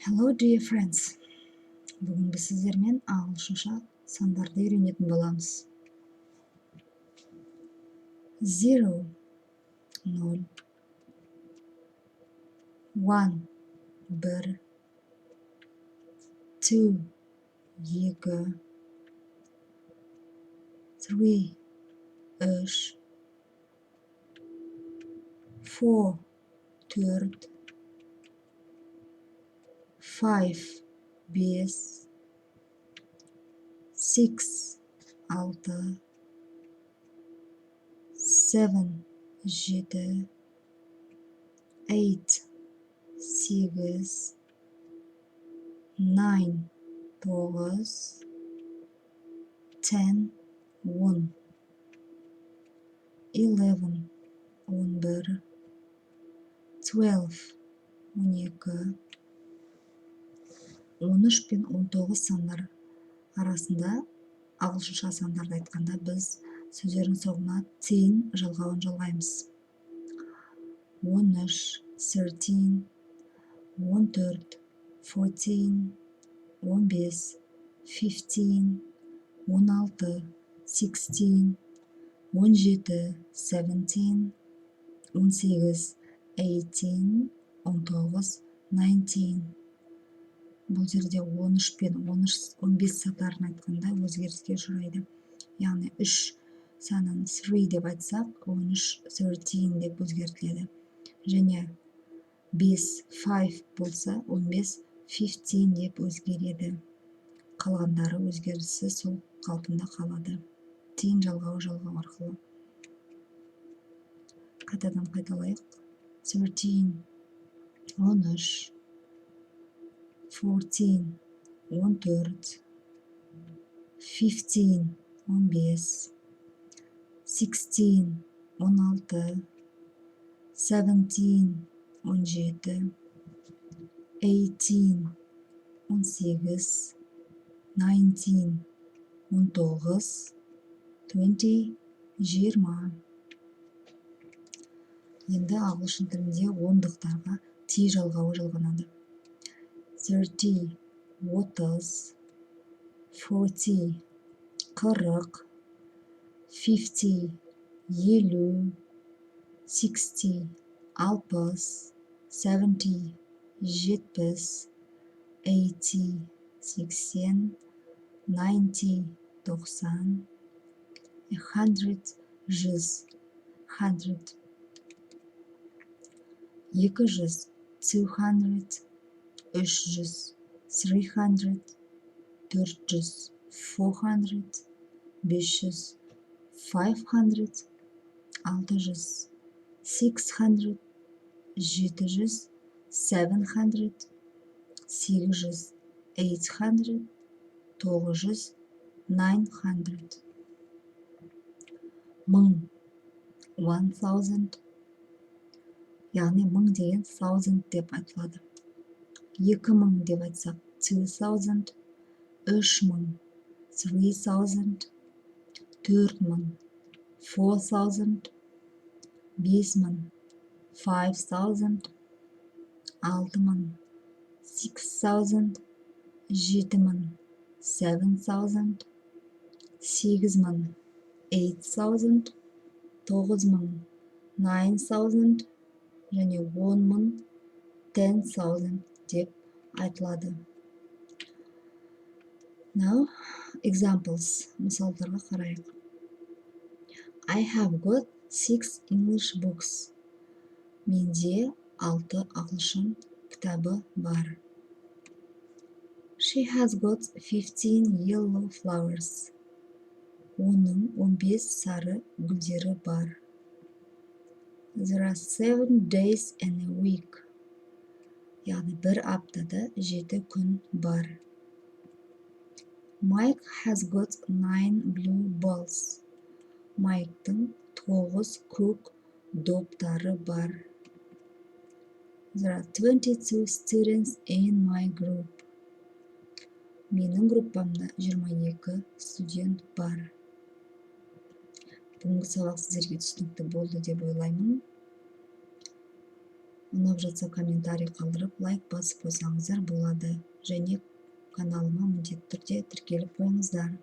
Hello, dear friends! Бүгін біз сіздермен ағылшынша сандарды үйренетін боламыз. Zero – ноль, one – бір, two – екі, three – үш, four – төрт, five – бес, six – алты, seven – жеті, eight – сегіз, nine – тоғыз, ten – 10, 11 – 11, 12 – 12. 13 пен 19 сандар арасында ағылшынша сандарды айтқанда, біз сөздердің соңына teen жалғауын жалғаймыз. 13 – 13, 14 – 14, 15 – 15, 16 – 16, 17 – 17, 18 – 18, 19 – 19. Бұл жерде 13 пен 15 сандарын айтқанда өзгеріске ұшырайды, яғни үш санын three деп айтсақ, 13 13 деп өзгертіледі және бес five болса, 15 15 деп өзгереді. Қалғандары өзгеріссіз сол қалпында қалады, teen жалғауы жалғау арқылы. Қайтадан қайталайық: 13 – 13, 14 – 14, 15 – 15, 16 – 16, 17 – 17, 18 – 18, 19 – 19, 20 – 20. Енді ағылшын тілінде ондықтарға ty жалғауы жалғанады. 30 – 30, 40 – 40, 50 – 50, 60 – 60, 70 – 70, 80 – 80, 90 – 90, 100 – 100, 100. 200 – 200, 300 – 300, 400 – 400, 500 – 500, 600 – 600, 700 – 700, 800 – 800, 900 – 900. 1000 – 1000, яғни мың деген thousand деп айтылады. 2000 деп айтсақ, 2000, 3000 – 3000, 4000 – 4000, 5000 – 5000, 6000 – 6000, 7000 – 7000, 8000 – 8000, 9000 – 9000 және 10 000 – 10,000 деп айтылады. Now, examples, мысалдарға қарайық. I have got six English books. Менде алты ағылшын кітабы бар. She has got 15 yellow flowers. Оның 15 сары гүлдері бар. There are 7 days in a week. Яғни бір аптада 7 күн бар. Mike has got nine blue balls. Майктың тоғыз көк доптары бар. There are 22 students in my group. Менің группамда 22 студент бар. Бүгінгі сабақ сіздерге түсінікті болды деп ойлаймын. Ұнап жатса, комментарий қалдырып, лайк басып қойсаңыздар болады және каналыма міндетті түрде тіркеліп қойыңыздар.